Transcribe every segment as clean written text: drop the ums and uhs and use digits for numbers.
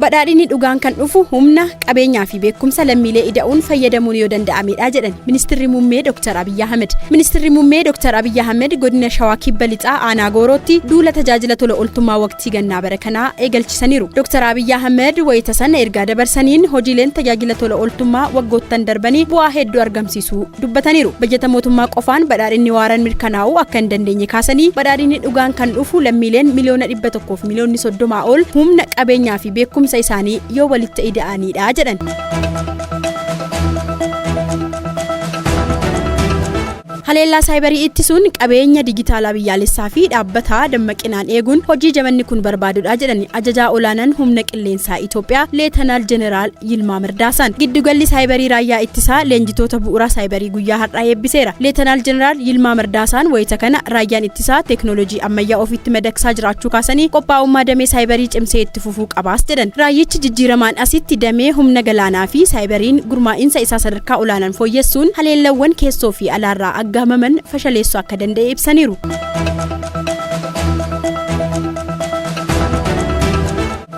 Badhaadhinni dhugaan kan dhufu humna, qabeenyaa fi beekumsa lammiilee ida'uun fayyadamuun yoo danda'amedha jedhan Ministirri Muummee Dr. Abiyyi Ahmed. Ministirri Muummee Dr. Abiyyi Ahmed godina Shawaa Kibba Lixaa Aanaa Goorootti duula tajaajila tola ooltummaa waqtii gannaa bara kanaa eegalchisaniiru. Dr. Abiyyi Ahmed wayita sana ergaa dabarsaniin hojiileen tajaajila tola ooltummaa waggoottan darbanii bu'aa hedduu argamsiisuu dubbataniiru. Bajata mootummaa qofaan badhaadhinni waaraan mirkanaa'uu akka hin dandeenye kaasanii badhaadhinni dhugaan kan dhufu lammiileen miliyoona 100 fi miliyoonni 30 ol humna, qabeenyaa fi beekumsa isaanii yoo walitti ida'aniidha jedhan. Haleellaa saayibarii ittisuun qabeenya dijitaalaa biyyaalessaa fi dhaabbataa dammaqinaan eeguun hojii jabanni kun barbaadudha jedhan ajajaa olaanaan humna qilleensaa Itoophiyaa Leetanaal Jeneraal Yilmaa Mirdaasaan. Giddugalli saayibarii raayyaa ittisaa leenjitoota bu'uura saayibarii guyyaa har'aa eebbiseera. Leetanaal Jeneraal Yilmaa Mirdaasaan wayita kana raayyaan ittisaa teeknooloojii ammayyaa ofitti madaqsaa jiraachuu kaasanii qophaa'ummaa damee saayibarii cimsee itti fufuu qabaas jedhan. Raayyichi jijjiiramaan asitti damee humna galaanaa fi saayibariin gurmaa'insa isaa sadarkaa olaanaan fooyyessuun haleellawwan keessoo fi alaarraa aggaamaman fashaleessuu akka danda'e ibsaniiru.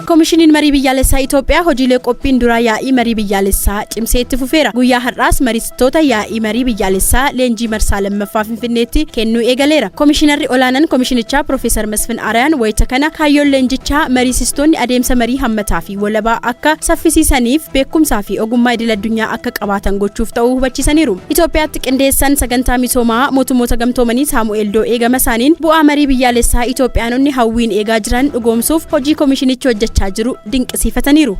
Komishiniin Marii Biyyaalessaa Itoophiyaa hojiilee qophiin duraa yaa'ii marii biyyaalessaa cimsee itti fufeera. Guyyaa har'aas mariistoota yaa'ii marii biyyaalessaa leenjii marsaa lammaffaa Finfinneetti kennuu eegaleera. Komishinarri olaanan komishinichaa Piroofeesar Masfin Arayaan wayita kana kaayyoon leenjichaa mariisistoonni adeemsa marii hammataa fi walabaa akka saffisiisaniif beekumsaa fi ogummaa idil addunyaa akka qabaatan gochuuf ta'uu hubachiisaniiru. Itoophiyaatti qindeessan sagantaa misoomaa mootummoota gamtoomanii Saamu'eel Doo'ee gama isaaniin bu'aa marii biyyaalessaa Itoophiyaanonni hawwiin eegaa jiran dhugoomsuuf hojii komishinichi hojjechaa jiru dinqisiifataniiru.